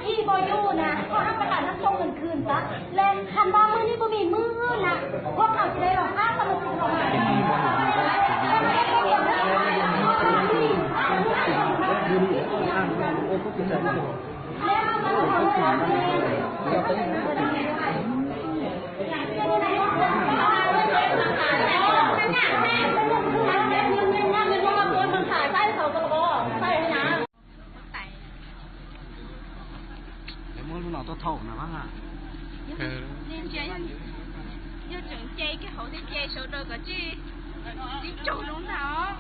Ib npo yug na, koj rov qab noj tau ib npo yug na, koj rov qab noj tau ib npo yug na, Lawv muab lub no tuaj thaum na. Yog tseem ce kiag hauv thiab ce sawv daws kom tsij tib tsaug zoo ntag os.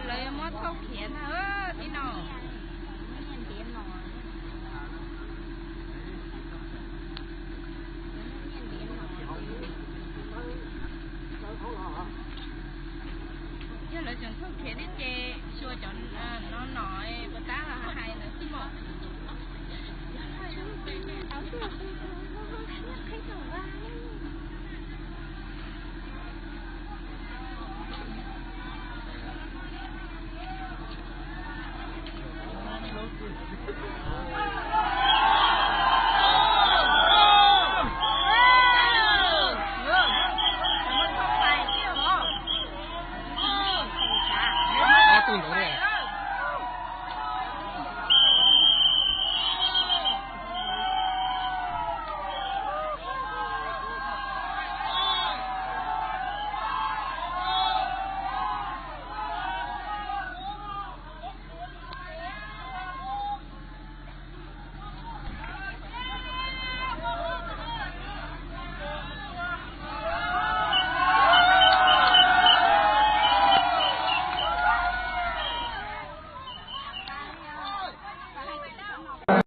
Lawv yuav muab thauj khiav ntag tib no. Yog lawv tseem thauj khiav thiab ces xyuas cov no no puas tab los hais lawv xwb mas. Ob tug ntawd